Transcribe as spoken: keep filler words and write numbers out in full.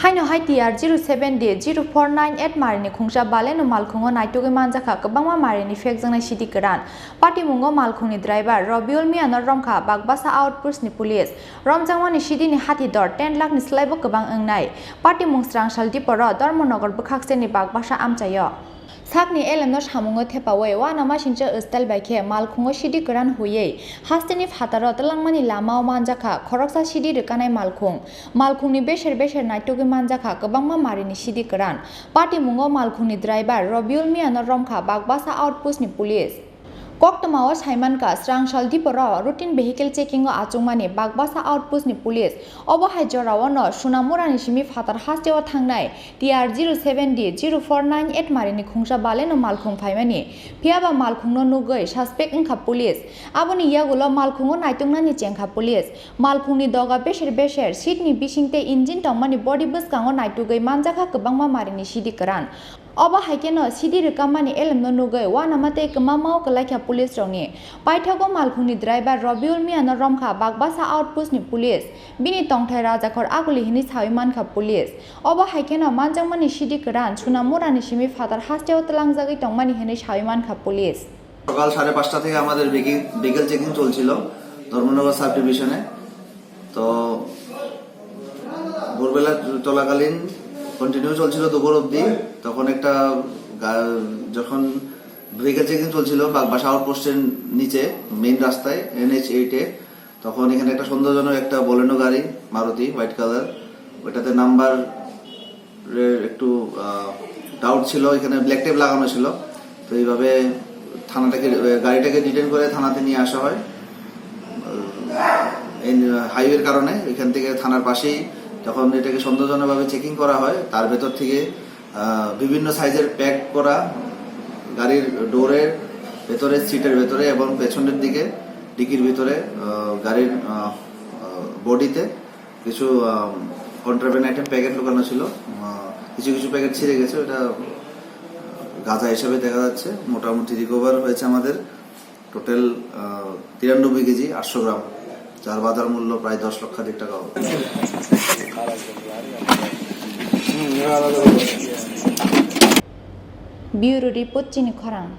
Haino hai T R zero seven D zero four nine eight marini khungsa Baleno malkhungo naitugwi manjakha kwbangma marini phekjaknai sidi kwran. Patimungo malkhungni driver Robiul Miano romkha Bagbasa outpost ni police. Romjakmani sidini hati dor ten lakh ni slaibo kwbang wngnai. Patimung Srangsal Diporo Dharmanagar bwkhakserni Bagbasa amchaio. Sakni elemno samungo thepawi uanamasingcha style bai khe malkhungo sidi kwran huiwi hasteni phataro twlangmani lamao manjakha khoroksa sidi rwkanai malkhung. Malkhungni beser beser naitugwi manjakha kwbangma marini sidi kwran. Patimungo malkhungni driver Robiul Miano romkha Bagbasa outpost ni police. Koktwmao saimankha, Srangsal Diporo routine vehicle checking o achukmani Bagbasa outpost ni police. Obo hai jorao no Sunamurani simi phatar hasteo thangnai T R zero seven D zero four nine eight marini khungsa Baleno malkhung phaimani. Phiyaba malkhungno nugwi suspect wngkha police. Aboni yagulo malkhungo naituknani chengkha police. Malkhungni doga beser beser, seat ni bisingtwi engine tongmani body bwskango naitugwi manjakha kwbangma marini sidi kwran. Obo hai kheno sidi rwkammani elemno nugwi uanama tei kwmamao kwlaikha police rokni. Paithago malkhungni driver Robiul Miano romkha Bagbasa outpost ni police. Bini tongthai rajakhor akuli hinwi sawi mankha police. Obo hai kheno manjakmani sidi kwran Sunamurani simi phatar hasteo twlangjagwi tongmani hinwi sawi mankha police. সকাল সাড়ে পাঁচটা থেকে আমাদের বিকেল চেকিং চলছিল ধর্মনগর সাব ডিভিশনে। তো ভোরবেলা চলাকালীন কন্টিনিউ চলছিল দুপুর অবধি। তখন একটা গা- যখন ভেহিকেল চেকিং চলছিল বাগবাসা আউটপোস্টের নিচে মেইন রাস্তায় এনএইচ এইটে, তখন এখানে একটা সন্দেহজনক একটা বলেনো গাড়ি, মারুতি হোয়াইট কালার, ওইটাতে নাম্বার একটু ডাউট ছিল, এখানে ব্ল্যাক টেপ লাগানো ছিল। তো এইভাবে থানাটাকে, গাড়িটাকে ডিটেন করে থানাতে নিয়ে আসা হয়। এই হাইওয়ের কারণে এখান থেকে থানার পাশেই তখন এটাকে সন্দেহজনকভাবে চেকিং করা হয়। তার ভেতর থেকে বিভিন্ন সাইজের প্যাক করা গাড়ির ডোরের ভেতরে, সিটের ভেতরে এবং পেছনের দিকে ডিকির ভিতরে গাড়ির বডিতে কিছু কন্ট্রাব্যান্ড আইটেম প্যাকেট লুকানো ছিল। কিছু কিছু প্যাকেট ছিঁড়ে গেছে, ওটা গাঁজা হিসেবে দেখা যাচ্ছে। মোটামুটি রিকভার হয়েছে আমাদের টোটাল তিরানব্বই কেজি আটশো গ্রাম, যার বাজার মূল্য প্রায় দশ লক্ষাধিক টাকা হবে। Bureau Report, Chini Khorang.